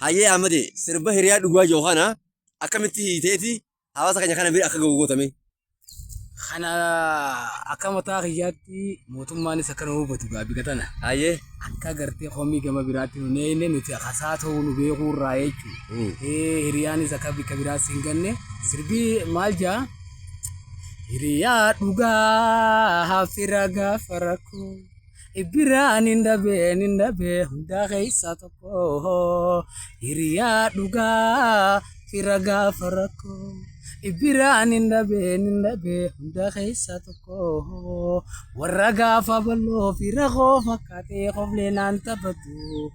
Hayyee Ahmadi, sirba hiriyaa dhugaa jiru kana akkamitti hiiteeti hawaasa keenya kana bira akka gahu gootame? Kana akka mataa kiyyaatti mootummaanis akka nu hubatu gaabbi tana. Hayyee. Akka gartee komii gama biraatti nu neeyne nuti kasaa ta'uu nu beekuu irraa jechuudha. Hiriyaanis akka bikka biraatti hin ganne sirbii maal jaa? Hiriyaa dhugaa fira gaafa rakkoo biraan hin dhabeen hin dhabee hundaa keessaa tokko. Hiriyaa dhugaa fira gaafa rakkoo biraan hin dhabeen hin dhabee hundaa keessaa tokko. Warra gaafa bal'oo fira koo fakkaatee koflee naan taphatu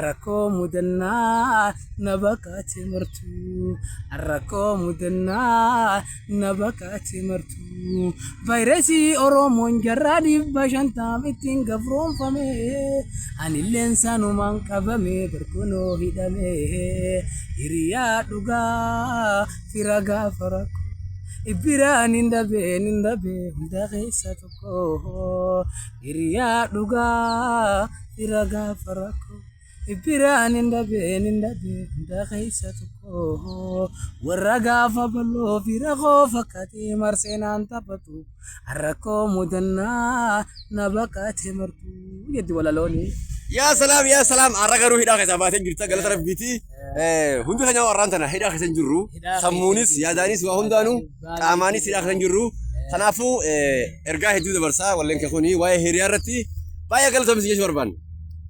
rakkoo mudannaa na baqaate martu, rakkoo mudannaa na baqaate martu. Vaayirasii Oromoon jarraa 550 ittiin gabroonfame, anilleen sanumaan qabame barkunoo hidhame. Hiriyaa dhugaa fira gaafa rakkoo biraan hin dhabeen hin dhabee hunda keessa tokko. Hiriyaa dhugaa fira gaafa rakkoo biraan hin dhabeen hin dhabee hunda keessa tokko. Warra gaafa bal'oo fira koo fakkaatee marsee naan taphatu rakkoo mudannaa na baqaate martu jetti walalooni. Yaa salaam, yaa salaam, har'a garuu hidhaa keessaa baatee jirta, galata rabbiiti. Hundi keenya warraan tana hidhaa keessa hin jirru. Sammuunis yaadaanis waa hundaanuu qaamaanis hidhaa keessa hin jirru. Kanaafuu ergaa hedduu dabarsaa walleen kee kuni waa'ee hiriyaa irratti baay'ee galatoomsi jechuu barbaanna.